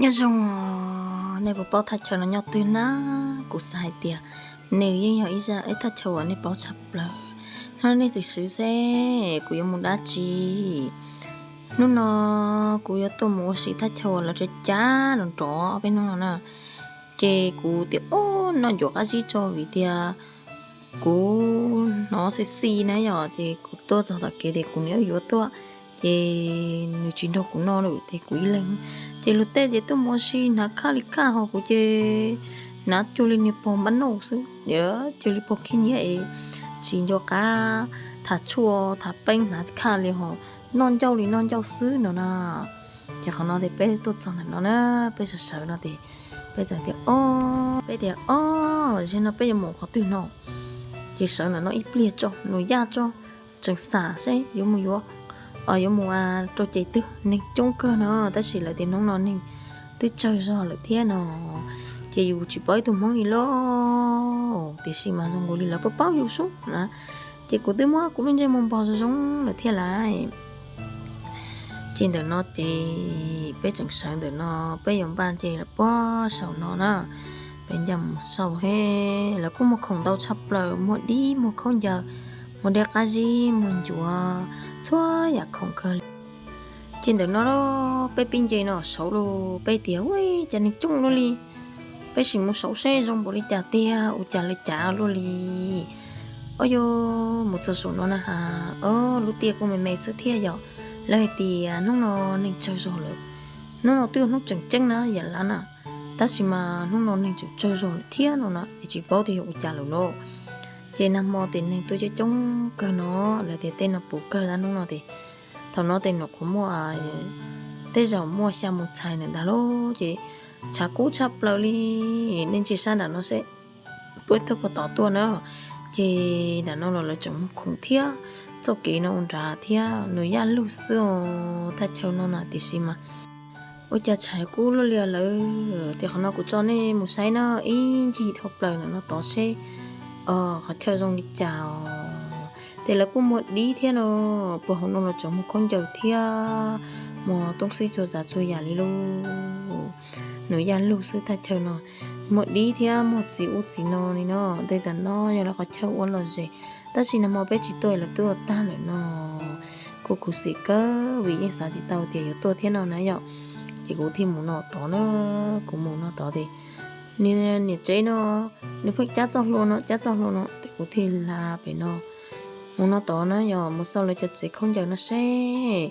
Nyob zoo, nej puas paub thaj chaw no nyob twg na? Kuv xav hais tias nws yeej yog ib zaj ib thaj chaw uas nej paub tshaj plaws. Hnub no nej txiv swv seb kuv yuav mus dab tsi. Hnub no kuv yuav tuaj mus ua si thaj chaw uas lawv cav cav nrov nrov ob peb hnub no na. Ces kuv tias, o, noj ncuav qab zib tso vim tias kuv hnov xi xi na yom, ces kuv tuaj txog tom kev tias kuv niam yuav tuaj, ces nws tsis nrog kuv noj lawm ces kuv ib leeg. Ces luag tej ces tuaj mus ua si hnav khaj li khaj, ho kuv ces hnav cuag li niag pog npab nauj xwb, cuag li pog khib nyiab es tsis nco qab tham tshuaj tham peeb, hnav khaj li ho noj ncauj li noj ncauj xwb no na. Ces qhov no ces peb tuaj txog ntawm no na, peb sawv sawv no ces peb txawm tias, o, peb tias, o, zaum no peb yuav mus qhov twg no? Ces sawv ntawm no ib pliag tso, nws yaj tso, tseem xam seb yuav mus yuav, yuav mus rau ces twg, neeg coob kawg no, tab sis lawv tias hnub no neeg twb tsawg zog lawm thiab no. Ces yus tsis paub ib tug Hmoob li lauj, tiam sis mas zoo nkaus li lawv paub paub yus sub na. Ces kuv twb muab kuv lub ntsej muag npog zoo zoo lawm thiab lauj. Ces ntawm no ces peb tseem sawv ntawm no, peb yuav npaj nce los puag saum no na. Peb ncaj mus saum he, lawv kuj muag khoom ntau tshaj plaws, muag dib, muag khaub ncaws, muag dej qab zib, muag ncuav, txhua yam khoom kawg li. Ces ntawm no peb pib nce no saud los peb tias, ua cas neeg coob luaj li, peb sim mus saud seb zoo npaum li cas tiag, ua cas lawv cav luaj li. Ob, yuav mus txog saum no na has, o, lub tiaj kuj me me xwb thiab yom. Lawv hais tias hnub no neeg tsawg zog lawm. Hnub no twb yog hnub tseem ceeb na yam lav na, tab sis mas hnub no neeg tseem tsawg zog lawm thiab no na, es tsis paub tias yog ua cas lawm no. Ces nag hmo ces neeg tuaj coob coob kawg no, lawv tias tej no puv kawg tab hnub no ces, thaum no ces nyuam qhuav muaj, tej zaum muaj xya moo txhais ntawm ntag lauj, ces tshav kub tshaj plaws li. Nej ntsia sab nram no seb, puab tuaj puag tod tuaj na, ces nram no los lawv tseem muag khoom thiab, txoj kev no ua nrad thiab, nws yaj lug xwb os, thaj chaw no na, tiam sis mas ua cas tshav kub luaj li lawm. Ces qhov no kuv tso nej mus saib na, ib ncig dhau plaws ntawm no tod seb qhov chaw zoo li cas os. Ces lawv kuj muag dib thiab no, puag hauv no los tseem muag khaub ncaws thiab, muag toob xib txhua tsav txhua yam li lauj. Nws yaj lug xwb thaj chaw no, muag dib thiab muag txiv ub txiv no li no. Tej tam no yog lawv qhov chaw ua lom zem, tab sis nag hmo peb tsis tuaj lawv twb ua tag lawm no. Kuv khuv xim kawg vim yeej xav tsis tau tias yuav tuaj thiab no na yom. Ces kuv thiaj mus no tod na, kuv mus no tod ces niam tsev no, nws pheej cab txoj hlua no, cab txoj hlua no, ces kuv thiaj hla pem no mus no tod na yom, mus xauj lawv cov tsev khaub ncaws no seb.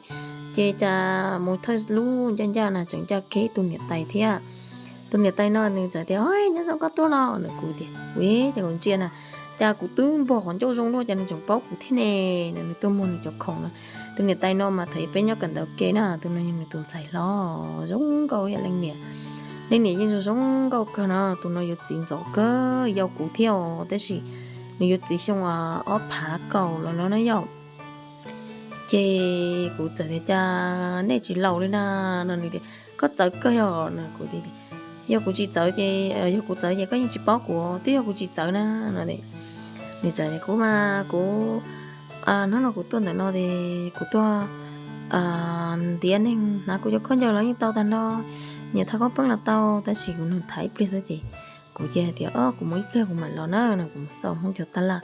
Ces cas mus thawj lub ncaj ncaj na tseem ncaj kiag tus niam tais thiab. Tus niam tais no nws txawm tias, o, nyob zoo, koj tuaj los? No kuv tias, ua cas kuv ntsia na, cas kuv twb npog qhov ncauj zoo luaj cas nws tseem paub kuv thiab ne. No nws tuaj muag nws cov khoom no. Tus niam tais no mas thaum peb nyob kawm ntawv ke na, tus no yog nws tus ntxhais hlob zoo nkauj ib yam leej niam. Leej niam yeej zoo zoo nkauj kawg no, tus no yuav txiv ntxov kawg yau kuv thiab os, tab sis nws yuav txiv xyoo ob phav kaum los no na yom. Ces kuv txawm tias, cas nej tsis laus li na? No nws tias, koj txawv kawg yog? No kuv tias, yog kuv tsis txawv ces, yog kuv txawv ces koj yeej tsis paub kuv, twb yog kuv tsis txawv na. No nws txawm tias, kuv mas kuv, hnub no kuv tuaj ntawm no ces kuv tuaj ntiav neeg hnav kuv cov khaub ncaws los yeej tau tag nrho, nyiam tham khaub peeb los tau, tab sis kuv nug tham ib pliag xwb ces kuv cia hais tias, o, kuv mus ib pliag kuv mam los na. No kuv mus xauj Hmoob cov taj laj,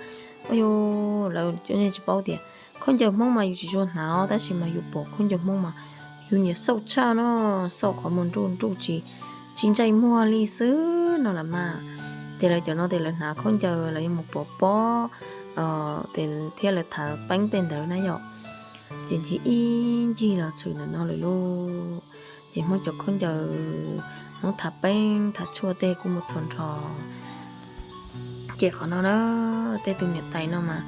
o, yus, lawv cov nej tsis paub tias khaub ncaws Hmoob mas yus tsis tshua hnav, tab sis mas yus pom khaub ncaws Hmoob mas yus nyiam xauj tshaj no, xauj qhov muag nruj nruj tsis, tsis ntsej muag li xwb no los mas. Ces lawv cov no ces lawv hnav khaub ncaws lawv yuav mus pov pob, thiab lawv tham peeb tej ntawd na yom. Ces ncig ib ncig los txog ntawm no lawm lauj. Ces Hmoob cov khaub ncaws, Hmoob tham peeb tham tshuaj tej kuj muaj txhua nrho. Ces qhov no na, tej tus niam tais no mas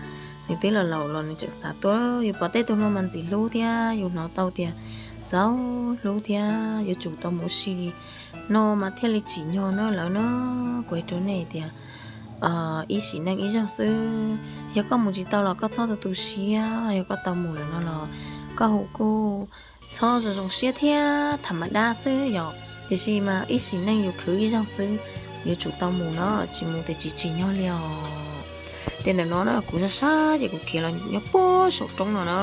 nws twb los laus los nws tseem xav tuaj, yus pom tej tug no mas ntxim hlub thiab yus hnov tau tias txaus hlub thiab yuav tsum tau mus ua si no mas thiaj li tsim nyog na lawv na. Kuv hais rau nej tias ib sim neej ib zaug xwb, yog koj mus tsis tau los koj txhob tu tu siab, yog koj tau mus lawm no los koj hu kuj txhob zoo zoo siab thiab tham ma dab xwb yom. Tiam sis mas ib sim neej yus khwv ib zaug xwb, yuav tsum tau mus no, tsis mus ces tsis tsim nyog li os. Ces ntawm no na kuv sab sab ces kuv khiav los nyob puag saum roob no na.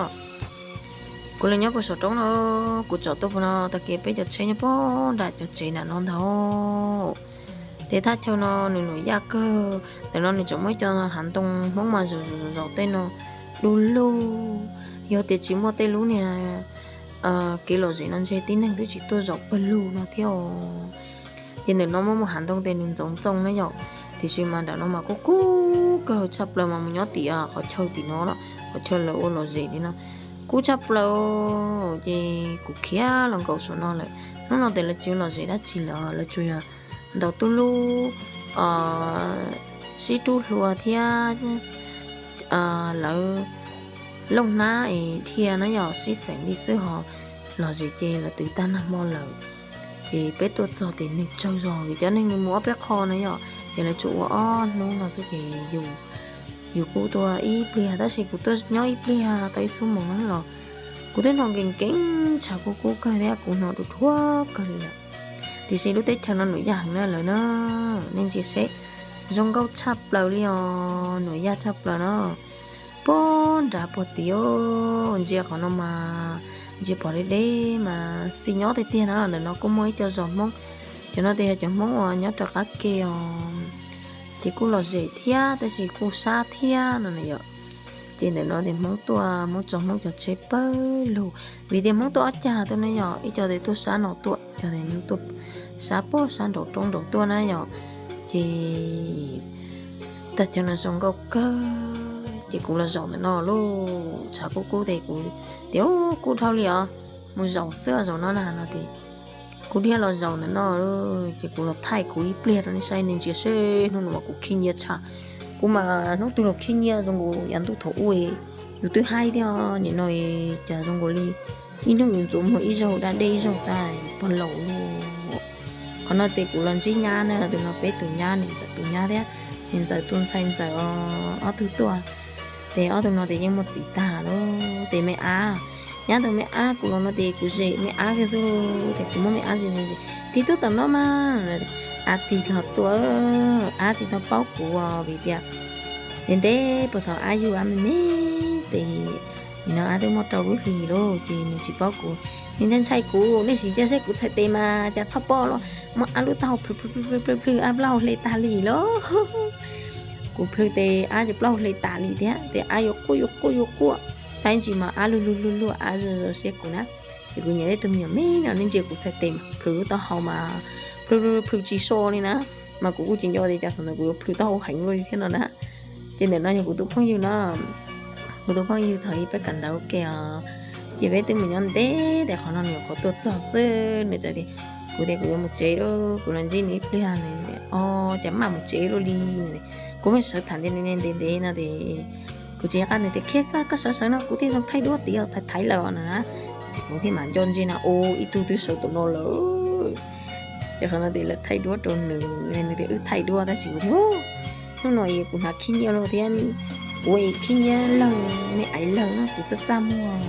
Kuv los nyob puag saum roob no, kuv tsom tuaj puag no, tag kis peb cov tsheb nyob puag nram cov tsev nram no ntag. Ces thaj chaw no nws nuam yaj kawg, ntawm no nws tseem muaj ib co hav ntoo Hmoob mas zaum zaum zaum tej no du lug. Yog tias tsis muaj tej lub niag kev lom zem no ntshe tib neeg twb tsis tuaj zaum pawg lug no thiab os. Ces ntawm no muaj muaj hav ntoo ces nws ntxoov ntxoo na yom. Tiam sis mas nram no mas kub kub kawg tshaj plaws mas mus nyob tim qhov chaw tim no, qhov chaw lawv ua lom zem tim no kub tshaj plaws. Ces kuv khiav los nkaum saum no lawm. Hnub no ces lawv tsis ua lom zem dab tsi lawm, lawv tsuas yog ntaus tuj lub, sib rub hlua thiab lawv looj hnab es dhia na yom, sib xeem li xwb ho lom zem ces lawv twb tag nag hmo lawm. Ces peb tuaj txog ces neeg tsawg zog vim cov neeg nws mus ob peb qho na yom, ces lawv tsuas ua ob hnub no xwb ces yus kuj tuaj ib pliag, tab sis kuv tuaj nyob ib pliag tau ib xuab moos na los kuv twb hnov nkees nkees tshav kub kub kawg thiab kuv hnov dhuav dhuav kawg li lawm. Tiam sis lub teb chaws no nuam yaj heev na lawm na, nej ntsia seb, zoo nkauj tshaj plaws li os, nuam yaj tshaj plaws na. Puag nrad puag tid, ntsia qhov no mas ntsia pom deb deb mas xij nyob tiag tiag na. Ntawm no kuj muaj ib co zos Hmoob, cov no ces yog cov Hmoob uas nyob rov qab ke os, ces kuj lom zem thiab tab sis kuj sab thiab no na yom. Ces ntawm no ces Hmoob tuaj, Hmoob tso Hmoob cov tsheb pawg lug, vim tias Hmoob tuaj ob cag tuaj na yom, ib co ces tuaj sab no tuaj, ib co ces tuaj sab puag sab nraum roob nraum tuaj na yom. Ces teb chaws no zoo nkauj kawg, ces kuv los zaum ntawm no lauj, tshav kub kub ces kuv tias kub dhau li os, mus zaum xwb zaum no na no ces kuv dhia los zaum ntawm no, ces kuv los thaij kuv ib pliag rau nej saib, nej ntsia seb hnub no mas kuv khib nyiab tshaj. Kuv mas hnub twg los khib nyiab zoo nkaus yav ntuj thaum ub, yus twb haib thiab, nim no cas zoo nkaus li ib hnub yus ntxuav muag ib zaug da dej ib zaug tag pog laus lauj. Qhov no ces kuv los ntsib nyab na, tus no peb tus nyab, niam ntxawm tus nyab thiab niam ntxawm tus ntxhais ntxawm, ob tug tuaj. Ces ob tug no ces yeej muaj txiv tag lawm, ces me ab, nyab tus me ab kuv los no ces kuv zem me ab kiag xwb lauj, ces kuv muab me ab zem zem zem, tib tug tom no mas, ab tig los tuaj, ab tsis tau paub kuv vim tias ntev ntev puag thaum ab yug ab me me ces nim no ab twb muaj rau lub hlis lauj, ces nws tsis paub kuv, nws ntshai ntshai kuv, nej sim ntsia seb kuv txhais tes mas cas txhob pom los muab ab lub taub hau plhws plhws plhws plhws plhws, ab plaub hau hle tag li lauj. Kuv plhws ces ab ces plaub hau hle tas li thiab, ces ab yuav quaj yuav quaj yuav quaj, tab sis mas ab lug lug lug lug, ab zoo zoo siab kuv na. Ces kuv nyiam tej tus me nyuam me no, nej ntsia kuv txhais tes mas plhws lub taub hau mas plhws plhws plhws tsis so li na, mas kuv kuj tsis nco tias cas thaum ntawd kuv yuav plhws taub hau heev luaj li thiab no na. Ces ntawm no yog kuv tus phooj ywg no, kuv tus phooj ywg thaum ub peb kawm ntawv ua ke os, ces peb twb mus nyob ntev, ces qhov no nws nyuam qhuav tuaj txog xwb, nws txawm tias, kuv tias kuv yuav mus tsev lauj, kuv los ntsib nws ib pliag, nws tias o, cas maj mus tsev luaj li no. Kuv pheej sawv tham ntev ntev ntev ntev no ces kuv tsis nco qab, nws tias khiav, koj sawv sawv no kuv thiaj zoo thaij duab tid, thaiv thaiv lawm no na. Ces kuv thiaj mam nco ntsia na, o, ib tug twb sawv tom no lawm. Ces qhov no ces lawv thaij duab rau nws, nws tias wb thaij duab, tab sis kuv tias hnub no es kuv hnav khib nyiab lawm thiab, kuv es khib nyiab lawg, me aiv lawg no kuv txaj txaj muag.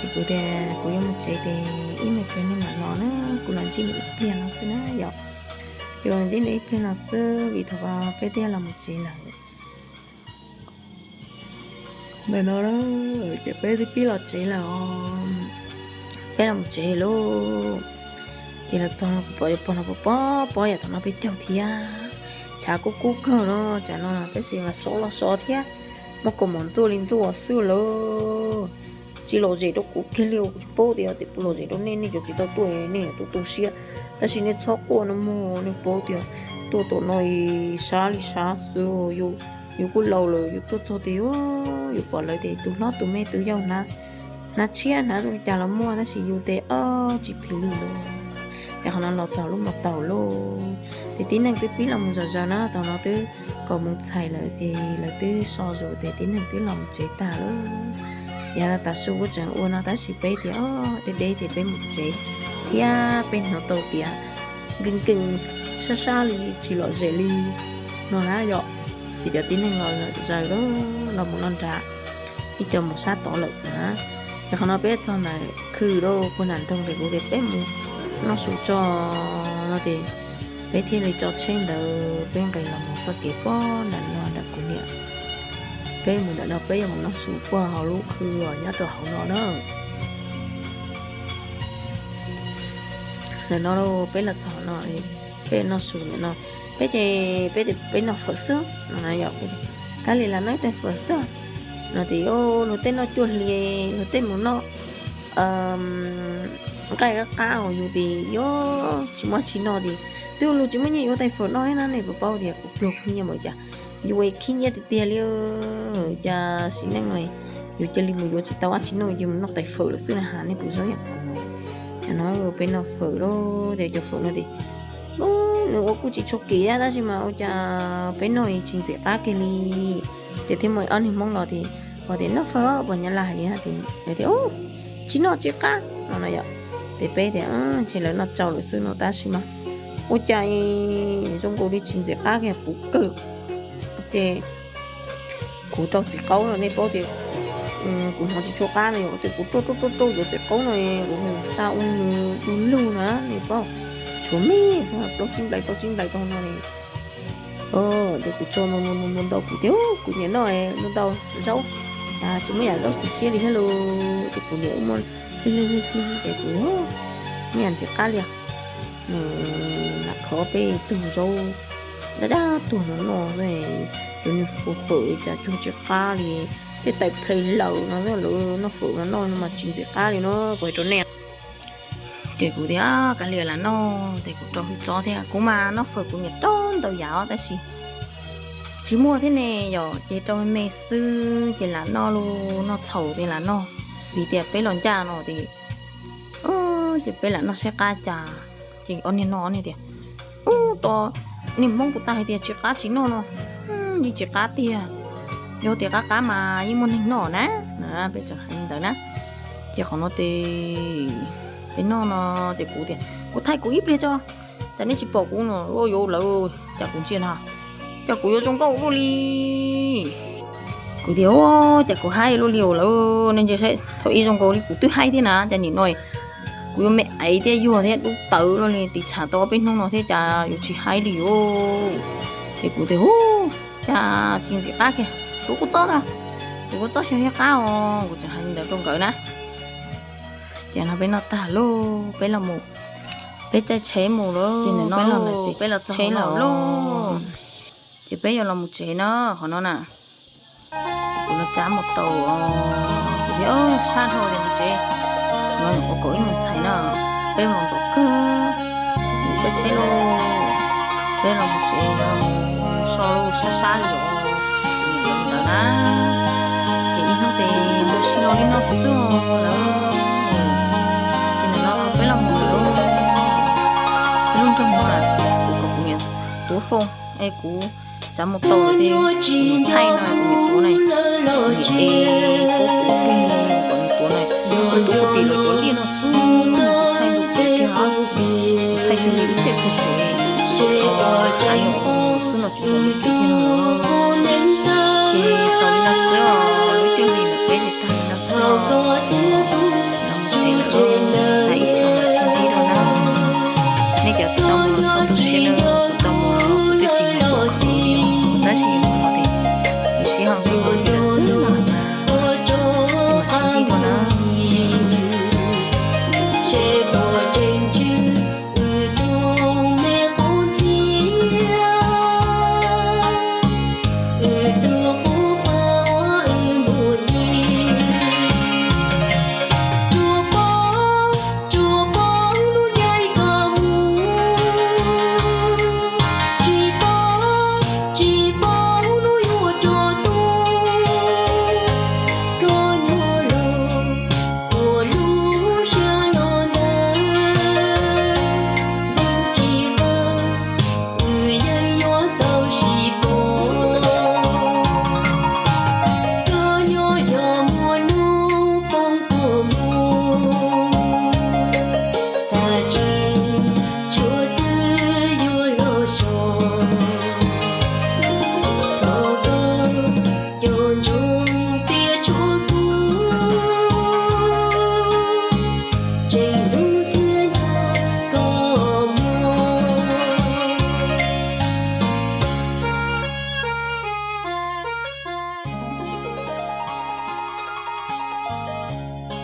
Ces kuv tias kuv yuav mus tsev ces ib me pliag nej mam los na, kuv los ntsib nws ib pliag no xwb na yom. Kuv los ntsib nws ib pliag no xwb vim thaum peb twb los mus tsev lawm. Ntawm no ces peb twb pib los tsev lawm os. Peb los mus tsev lauj. Ces los txog no kuv pom pog no pob pob pob yam thaum no peb caug thiab. Tshav kub kub kawg no, tsam no tab sis mas sov los sov thiab, muaj kaus mom ntxuaj li ntxuaj xwb lawm. Tsis lom zem rau kuv kiag li, kuv tsis paub tias puas lom zem rau nej, nej cov tsis tau tuaj nej tu tu siab, tab sis nej txhob quaj no mog, nej paub tias tuaj tom no sab li sab xwb. Yus kuj laus lawm, yus tuaj txog tias yus pom lawv tias tus hlob tus me tus yau hnav tshiab hnav zoo li cas los muaj, tab sis yus tes ob tsis phim li lawm. Ces qhov no los txog lub mos taus lauj, ces tib neeg twb pib los mus zom zaws na, thaum no twb kaum moos txhais lawm ces lawv twb so zus ces tib neeg twb los mus tsev tag lauj. Yav tas su kuj tseem ua no tab sis peb tias deb deb ces peb mus tsev thiab, peb hnov tau tias nkees nkees sab sab li tsis lom zem li no na yom. Ces cov tib neeg los zaws los mus no nrad, ib co mus sab tod lawm na. Ces qhov no peb txog ntawm khw lauj, puag nram nroog ces kuv tias peb mus noj su tso no ces peb thiaj li tso tsheb ntawd peb nqis los mus txoj kev puag nram no nram kuv niam. Peb mus ntawm no peb yuav mus noj su puag hauv lub khw uas nyob rau hauv no na. Ntawm no peb los txog no, peb noj su ntawm no, peb ces peb tias peb noj fawm xwb no na yom. Kab li lam noj ib tais fawm xwb no tias luag tej noj cuaj hli, luag tej mus noj nqaij qab qab, yus tias yuav tsis muaj tsis noj tias twb luag tsis muaj nyiaj yuav tais fawm noj thiab na. Nej puas paub tias kuv pluag khib nyiab npaum cas, yus khib nyiab tiag tiag li. Cas sim neej no yus cia li mus yuav tsis tau dab tsi noj, cia li mus noj tais fawm lawm xwb na has, nej puas zoo yam kuv no? Peb noj fawm lauj, tias cov fawm no tias nws ua kuj tsis tshua kim thiab tab sis mas ua cas peb noj tsis ntxim qab kiag li. Ces thiaj muaj ob niag Hmoob los tias, tias noj fawm, puas Nyab Laj hais li na, tias tsis noj tsis qab no no yom. Ces peb tias ntshe lawv noj tsau lawm xwb no tab sis mas ua cas zoo nkaus li tsis ntxim qab kiag, puv kawg. Ces kuv rau txiv qaub no, nej paub tias kuv hnov tsis tshua qab no yom, ces kuv rau rau rau rau yuav txiv qaub no, kuv xa ua nws du lug na, nej paub, tshuav me plaub tsib nplais plaub tsib nplais rau no li. Ces kuv tso mus mus mus ntau, kuv tias kuv nyiam noj ntau ntau zaub, tsis muaj yam zaub xis siab li thiab lauj. Ces kuv niam muaj lig lig lig lig ces kuv muaj yam ntxim qab li. Nws lam kho peb tug zaub dab dab tuag no noj, cov niag fawm fawm cas cuag tsis qab li, tej tais plhe laws no lawv noj fawm no noj no mas tsis ntxim qab li no kuv hais rau nej. Ces kuv tias kav liam lam noj, ces kuv rau hwj txob thiab, kuv mas noj fawm kuv nyiam rau ntau yam os tab sis tsis muaj thiab ne yom, ces rau me me xwb ces lam noj lauj, noj txhaum ces lam noj, vim tias peb los ncaj no ces, ces peb lam noj saib qab cas. Ces ob niag no ob niag tias, ub, tos niag Hmoob kuv tau hais tias tsis qab tsis noj no, yeej tsis qab tiag, yog tias qab qab mas yeej muaj neeg noj na. Peb tseem hais li ntawd na. Ces qhov no ces peb noj no ces kuv tias kuv thaij kuv ib pliag tso, cas nej tsis pom kuv no, yuav lawv cas kuv ntsia na, cas kuv yuav zoo nkauj luaj li. Kuv tias ua cas kuv haib luaj li os lawm, nej ntsia saib thaum ub zoo nkaus li kuv twb haib thiab na, cas nim no kuv yuav me aiv thiab yuag thiab dub tawv luaj li, tiv tshav tau ob peb hnub no thiab cas yuav tsis haib li os. Ces kuv tias ub, cas tsis ntxim qab kiag, tuav kua txob na, tuav kua txob xyov thiaj qab os, kuv tseem hais li ntawd rau nkawd na. Ces no peb noj tag lauj, peb los mus, peb caij tsheb mus lauj, ces ntawm no peb los txog tsheb lawm lauj. Ces peb yuav los mus tsev no, qhov no na, kuv los tsav mus tau, kuv tias sab dhau tias mus tsev, no nyuam qhuav kaum ib moos txhais na, peb los ntxov kawg, caij tsheb lauj, peb los mus tsev, yuav los mus so lauj, sab sab li os, tsis hais kuv niam nkawd li ntawd na. Ces ib hnub ces mus sib noj li no xwb lawm. Ces ntawm no peb los mus lawm lauj, ib lub nroog no kuv kom kuv niam tuav foom es kuv tsav mus tau lawm ces kuv thaij no kuv niam tuav na, kuv niam es tuav kuv ua ke, kom nws tuav na, tuav kuv tim lawv cov liaj no xwb, tsis thaij nws kiag, thaij kiag li lub caij phoo saum, thaij xwb no tsis tau nws kiag no. Ces xaus li no xwb os, lub caij li ntawm peb ces tag li no xwb os. Los mus tsev lawm, tag ib xyoos los sib ntsib dua na. Nej cov tsis tau mus los txhob tu siab na, tsis tau mus los kuv twb tsis mus qhov li os, tab sis mus no ces kuv sib ho hlub mus tsis